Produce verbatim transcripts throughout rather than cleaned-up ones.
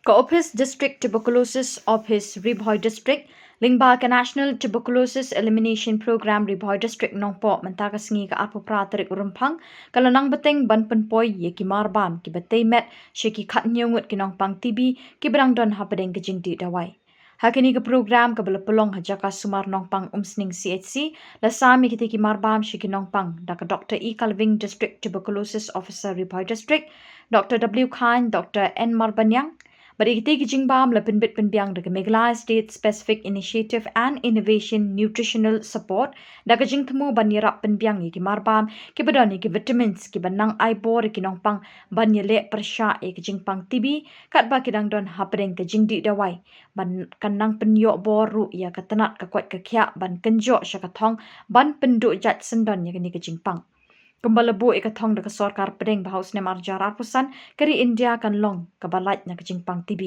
Ka Office District Tuberculosis Office Ri Bhoi District lyngba ka National Tuberculosis Elimination Program Ri Bhoi District Nongpoh mynta ka sngi ka arphew phra tarik u Rymphang ka la nang bteng ban pynpoi ïa ki marbam kiba tei met sha ki khathynñiew ngut ki nongpang T B kiba dang don hapdeng ka jingdih dawai. Ha kane ka program kaba la pynlong ha jaka sumar nongpang Umsning C H C, la sam ïa kitei ki marbam sha ki nongpang da ka Doctor E Kalving, District Tuberculosis Officer Ri Bhoi District, Doctor W Khan, Doctor N Marbaniang. Bad ïa kitei ki jingbam la pynbit pynbiang da ka Meghalaya State Specific Initiative and Innovation Nutritional Support da ka jingthmu ban ïarap pynbiang ïa ki marbam kiba don ïa ki vitamins kiba nang ai bor ïa ki nongpang ban ïaleh pyrshah ïa ka jingpang T B katba ki dang don hapdeng ka jingdih dawai. Ban kan nang pynïoh bor ruh ïa ka tnat ka koit ka khiah ban kynjoh sha ka thong ban pynduh jait syndon ïa kane ka jingpang. Kumba la buh ïa ka thong da ka sorkar pdeng ba ha u snem ar hajar arphew san, ka ri India kan long kaba lait na ka jingpang T B.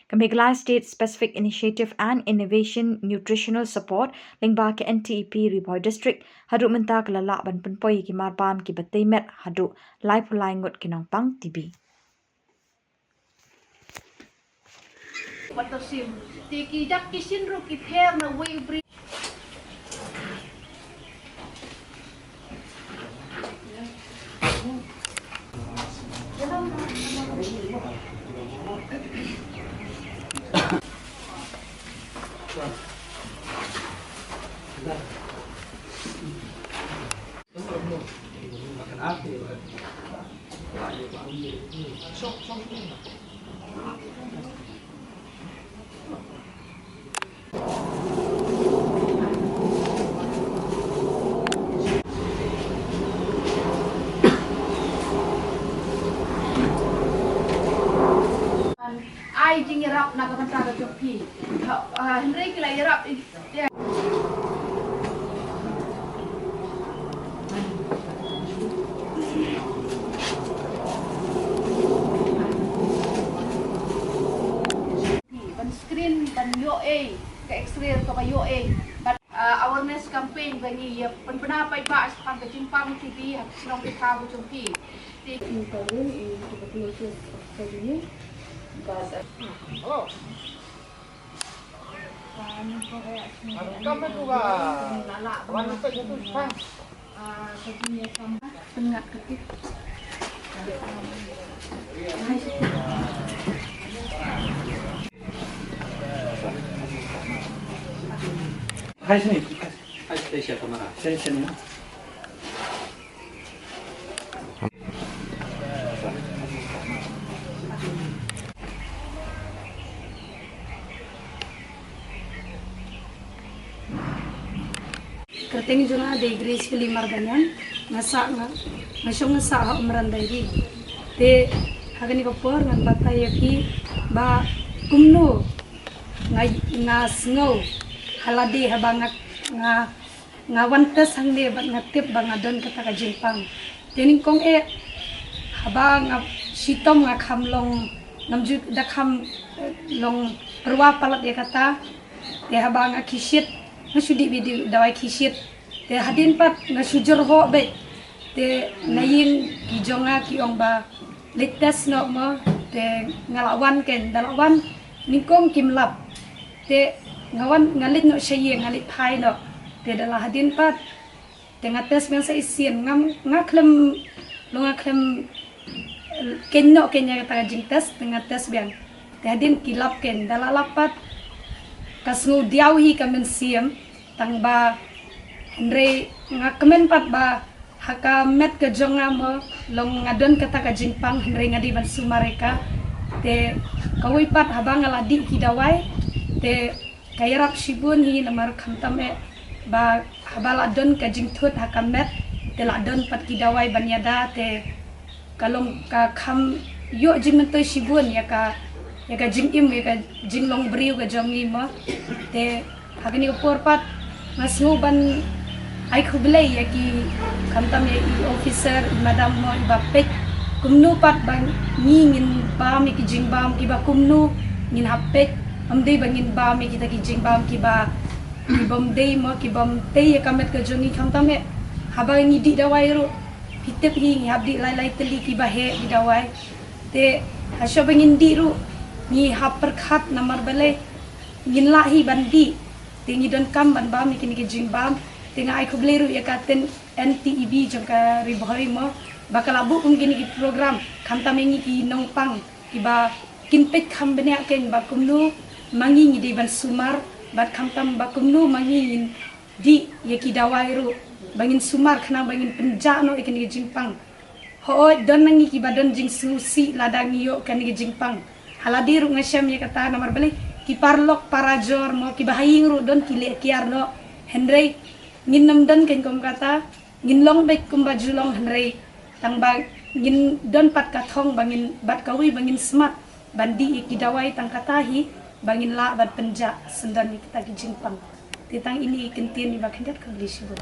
Ka Meghalaya State Specific Initiative and Innovation Nutritional Support lyngba ka N T E P Ri Bhoi District haduh mynta ka la lah ban pynpoi ïa ki marbam kiba tei met haduh laiphew lai ngut ki nongpang T B. Wat to sim. Te ki dak ki shin ruh ki pher na wei u bri. Ai jingïarap na ka bynta ka jong phi. Ha, ah, hynrei ki la ïarap i-, ïa. Ban screen, ban ïoh ei, ka X-ray kaba ïoh ei. Ban, ah, awareness campaign ba ngi ïa pynbna paidbah shaphang ka jingpang T B ha ka shnong ka thaw ka jong phi. Te in ka ring in tuberculosis of Sydney. But, uh, Hello. Hai sini. Hai, sini siapa mana? Sini, sini. Kyrteng jong nga dei Grace Philip Marbaniang, nga sah nga, nga shong nga sah ha Umran Diary. Te ha kane ka por ngan batai ïa phi ba kumno nga, nga sngew ha lade haba nga, nga Nga wan test hangne bad nga tip ba nga don kata ka jingpang. Te nyngkong eh, haba nga shitom nga kham long, ngam ju da kham, eh, long pyrwa palat ïa kata. Te haba nga khie shit, nga shu dih beit dawai khie shit. Te hadien pat nga shu jyrhoh beit. Te na ïing ki jong nga ki ong ba leit test noh mo, te nga la wan ken, da la wan nyngkong kim lap. Te nga wan, nga leit noh sha ïing, nga leit phai noh. Te da la hadien pat, te nga test biang sa shisien, nga, nga khlem, long nga khlem, eh, khein noh khein ïa kata ka jingtest, te nga test biang. Te hadien ki lap ken, da la lap pat, ka sngew diaw hi ka mynsiem, tang ba, hynrei nga kmen pat ba, ha ka met ka jong nga mo, long nga don kata ka jingpang, hynrei nga dei ban sumar ïa ka. Te kawei pat haba nga la dih ki dawai, te ka ïarap shibun hi namar khamtam eh ba haba la don ka jingthut ha ka met, te la don pat ki dawai ban ïada, te ka long ka kham ïoh jingmyntoi shibun ïa ka, ïa ka jingim, ïa ka jinglong briew ka jong ngi mo. Te ha kane ka por pat nga sngew ban ai khublei ïa ki, khamtam ïa i officer, i madam mo, iba peit kumno pat ba ngi ngin bam ïa ki jingbam kiba kumno ngin hap peit. Ym dei ba ngin bam ïa kita ki jingbam kiba, kibym dei mo, kibym tei ïa ka met ka jong ngi, khamtam eh haba ngi dih dawai ruh, phi tip hi, ngi hap dih lai lai tylli kiba heh ki dawai. Te hashuwa ba ngin dih ruh, Ngi hap pyrkhat namar balei ngin lah hi ban dih. Te ngi donkam ban bam ïa kine ki jingbam. Te nga ai khublei ruh ïa ka ten N T E B jong ka Ri Bhoi mo ba ka la buh kum kine ki program khamtam ïa ngi ki nongpang kiba kin peit kham bniah kein ba kumno ma ngi ngi dei ban sumar bad khamtam ba kumno ma ngi ngin dih ïa ki dawai ruh ba ngin sumar khnang ba ngin pynjah noh ïa kine ki jingpang. Hooid don na ngi kiba don jingsngewsih lada ngi ïoh kane ka jingpang. Halade ruh nga shem ïa kata namar balei ki paralok parajor mo kiba ha ïing ruh don ki leh kiar noh. Hynrei ngin nym don kein kum kata, ngin long beit kumba ju long hynrei tang ba ngin don pat ka thong ba ngin bad kawei ba ngin smat ban dih ïa ki dawai tang kata hi ba ngin lah ban pynjah syndon ïa kita ki jingpang. Te tang ine i kyntien iba khyndiat, khublei shibun.